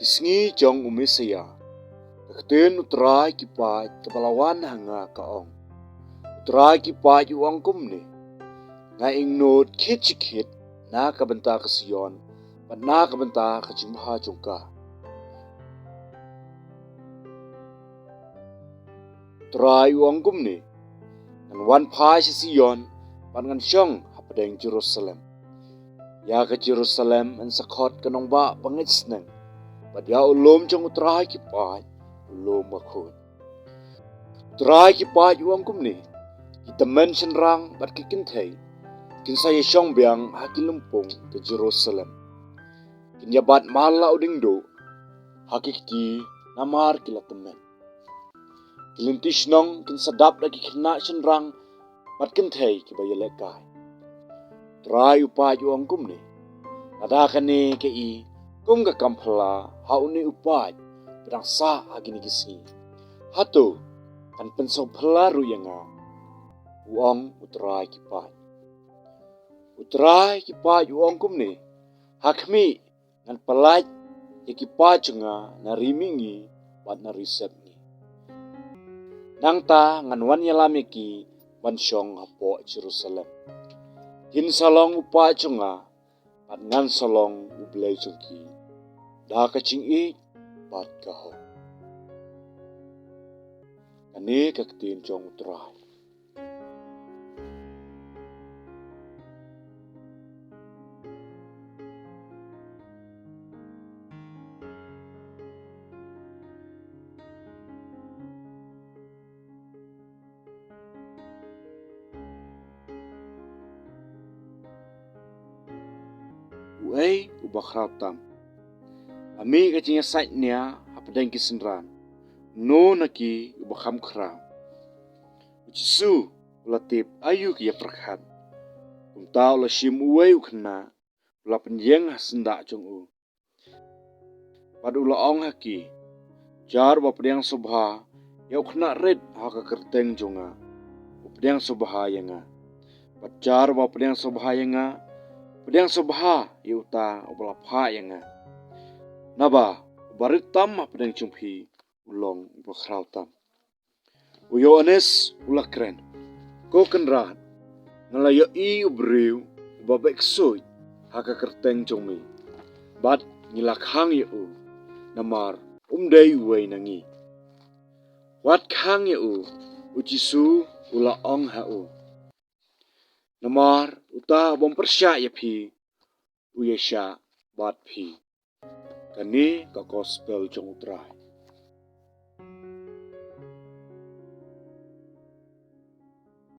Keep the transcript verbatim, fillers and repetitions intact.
Ki sngi jong u Messaïah. Ka ktien u Trai ki paid kaba la wan ha nga ka ong. U Trai ki paid u ong kumne: Nga iehnoh khit shi khit na ka bynta ka Sion bad na ka bynta ka jingbha jong ka. U Trai u ong kumne: Ngan wan phai sha Sion bad ngan shong hapdeng Jerusalem. Ïa ka Jerusalem yn sa khot ka nongbah ba ngeit sneng, bad ïa u lum jong u Trai ki paid u lum bakhuid. U Trai ki paid u ong kumne: Ki tymmen shynrang bad ki kynthei kin sa ïashong biang ha ki lympung ka Jerusalem. Kin ïabat mar la u diengduh ha ki kti namar ki la tymmen. Ki lynti shnong kin sa dap da ki khynnah shynrang bad kynthei kiba ïalehkai. U Trai u paid u ong kumne: Lada kane ka i kum ka kam phylla ha une u paid ba dang sah ha kine ki sngi, hato kan pynsngewphylla ruh ïa nga? U ong u Trai ki paid. U Trai ki paid u ong kumne: Ha khmih, ngan pyllait ïa ki paid jong nga na ri mihngi bad na ri sepngi. Nangta ngan wan ïalam ïa ki ban shong hapoh Jerusalem. Kin sa long u paid jong nga bad ngan sa long u Blei jong ki, da ka jingïeit bad ka hok. Kane ka ktien jong u Trai. Uei uba khraw tam? Ami ka jingïasaid nia hapdeng ki synran, no na ki uba kham khraw? U Jisu u la tip aïu ki ïa pyrkhat. Kumta u la shim uwei u khynnah, u la pynïeng ha syndah jong u. Bad u la ong ha ki: Jar uba pdiang sngewbha ïa u khynnah rit ha ka kyrteng jong nga, u pdiang sngewbha ïa nga. Bad jar uba pdiang sngewbha ïa nga, u pdiang sngewbha ïa uta uba la phah ïa nga. Naba uba rit tam hapdeng jong phi u long uba khraw tam. U Ïoannis u la kren: Ko Kynrad, nga la ïohi u briew uba beh ksuid ha ka kyrteng jong me, bad ngi la khang ïa u, namar um dei uwei na ngi. Wat khang ïa u, u Jisu u la ong ha u. Namar uta ubym pyrshah ïa phi, u ïaishah bad phi. Kane ka gospel jong u Trai.